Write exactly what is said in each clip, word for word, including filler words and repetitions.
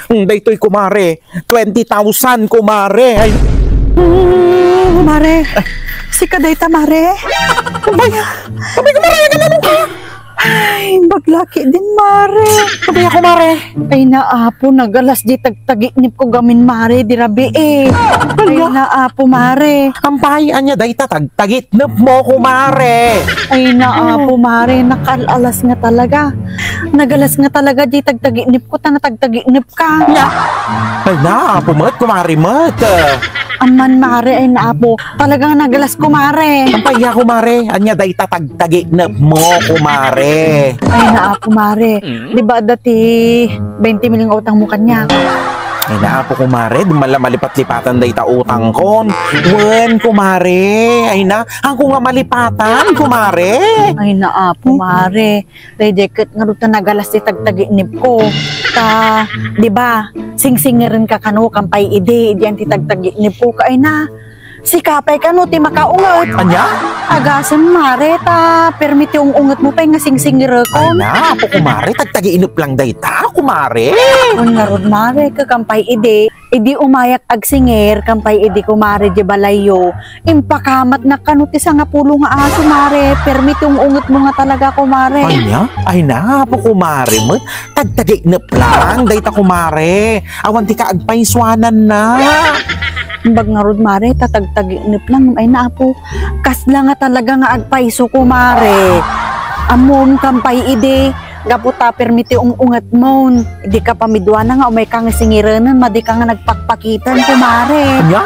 Hmm, daytoy, kumare, twenty thousand, kumare. Ay. Hmm, kumare. Sika dayta, mare? Abay, abay, kumare, agano ka? Ay, baglaki din, mare. Abay, ako, mare. Ay, naapo, nagalas di tagtaginip ko gamin, mare, di rabii. Ay, naapo, mare. Ampay, ania dayta tagtaginip mo, kumare? Ay, naapo, mare, nakal-alas nga talaga. Nagalas nga talaga di tagtaginip ko, ta natagtaginip ka. Nya? Ay, naapo met, kumare met. Amman, mare, ay, naapo. Talagang nagalas, kumare. Ampay, ya, kumare. Ania dayta tagtaginip mo, kumare? Ay, naapo, mare. Di ba, dati twenty mil nga utang mo kanya? Ay, naapo, kumare. Di man la malipat-lipatan dayta utang kon. Wen, kumare. Ay, na. Ako nga malipatan, kumare. Ay, naapo, mare. Daydiay ket ngarud ta nagalas ti tagtaginip ko. Ta, di ba, singsingirka kano, kampay idi, idian ti tagtaginip ko. Kaay na, sika pay kano ti makaunget. Ania? Agasem, mare, ta permi ti ung-unget mo pay nga singsingirekon. Ay na, apo, kumare, tagtaginip lang dayta, kumare. Wen ngarud, mare, ket kampay idi. Idi umayak agsingir, kampay idi, kumare, di balayyo, impakamatnak kano ti sangapulo nga aso, mare. Permi ti ung-unget mo nga talaga, kumare. Ania? Ay na, apo, kumare met. Tagtaginip lang dayta, kumare. Awan ti kaagpaysuananna. Imbag ngarud, mare, ta tagtaginip lang. Ay na, apo. Kasla nga talaga nga agpayso, kumare. Ammom, kampay idi. Gapu ta permi ti ung-unget mo. Dika pamiduana nga umayka nga singirenen, madika nga nagpakpakitan, kumare. Ania?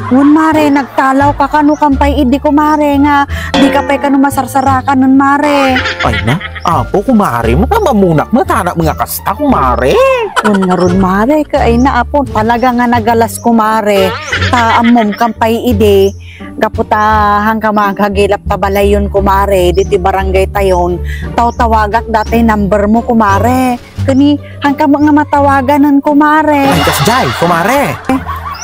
Wen, mare, nagtalawka kano, kampay idi, kumare, nga dika pay kano masarsarakanen, mare. Ay na, apo, kumare, makabamunak met anak nga kasta, kumare. Wen ngarud, mare, kaay na, apo, talaga nga nagalas, kumare. Ta ammom, kampay idi, gapu ta, hangka maghagilap ta balayyon, kumare, ditoy barangay tayon, tawtawagak datoy number mo, kumare. Kani, hangka nga matawaganen, kumare. Ay, kasjay, kumare.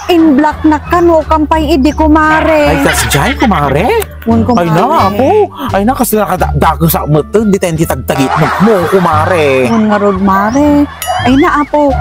In-blocknak kano, kampay idi, kumare. Ay, kasjay, kumare. Wen, kumare. Ay na, apo. Ay na, kasla nakadakes a metten, dita ti tagtaginip mo, kumare. Wen ngarud, mare. Ay na, apo.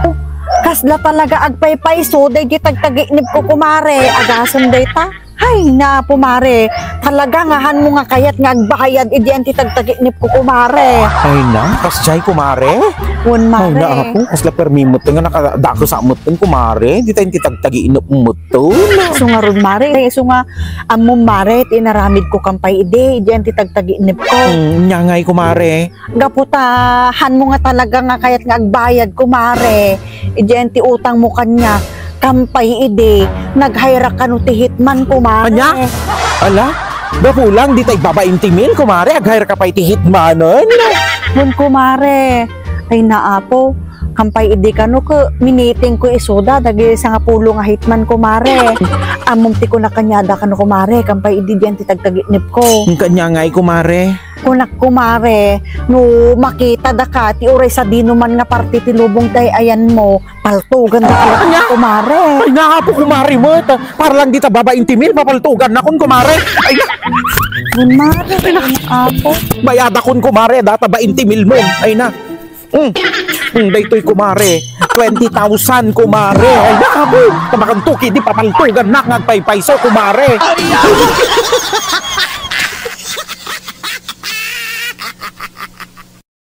Kasla talaga agpaypayso, daydi tagtaginip ko, kumare. Agasem dayta. Ay, naapo, mare. Talaga nga hanmo nga kayat nga agbayad idi ti tagtaginip ko, kumare. Ay na, kasjay, kumare. Wen, mare. Ay na, apo, kasla permi met nga nakadakes a metten, kumare. Dita ti tagtaginip metten. Isu ngarud, mare. Isu nga, ammom, mare, ti inaramid ko kampay idi, idi ti tagtaginip ko. Hmm, ania ngay, kumare? Gapu ta hanmo nga talaga nga kayat nga agbayad, kumare. Idiay ti utang mo kaniak, kampay idi, nag-hire kano ti hitman, kumare. Ania? Ala? Gapu lang, dita ibaba inti mil, kumare, ag-hire ka pay ti hitmanen? Wen, kumare. Ay, naapo. Kampay idi kano, ke, miniting ko isuda, dagiti sangapulo nga hitman, kumare. Ammom ti kuna kaniada kano, kumare, kampay idi diay ti tagtaginip ko. Kaniangay, kumare? Kunak, kumare, no makita daka ti uray sadinoman nga parte ti lubong ti ay-ayanmo, paltugan daka, ania? Kumare. Ay, naapo, kumare met. Para lang dita baba inti mil, papaltugan nakon, kumare. Ay, na- Kumare, ay, na- apo. Bayadakon, kumare, data ba inti mil mo. Ay, na. Mm. Mm, daytoy, kumare. Twenty thousand, kumare. Ay, naapo. Tabakan to, kidi papaltugan nak nga agpaypayso, kumare.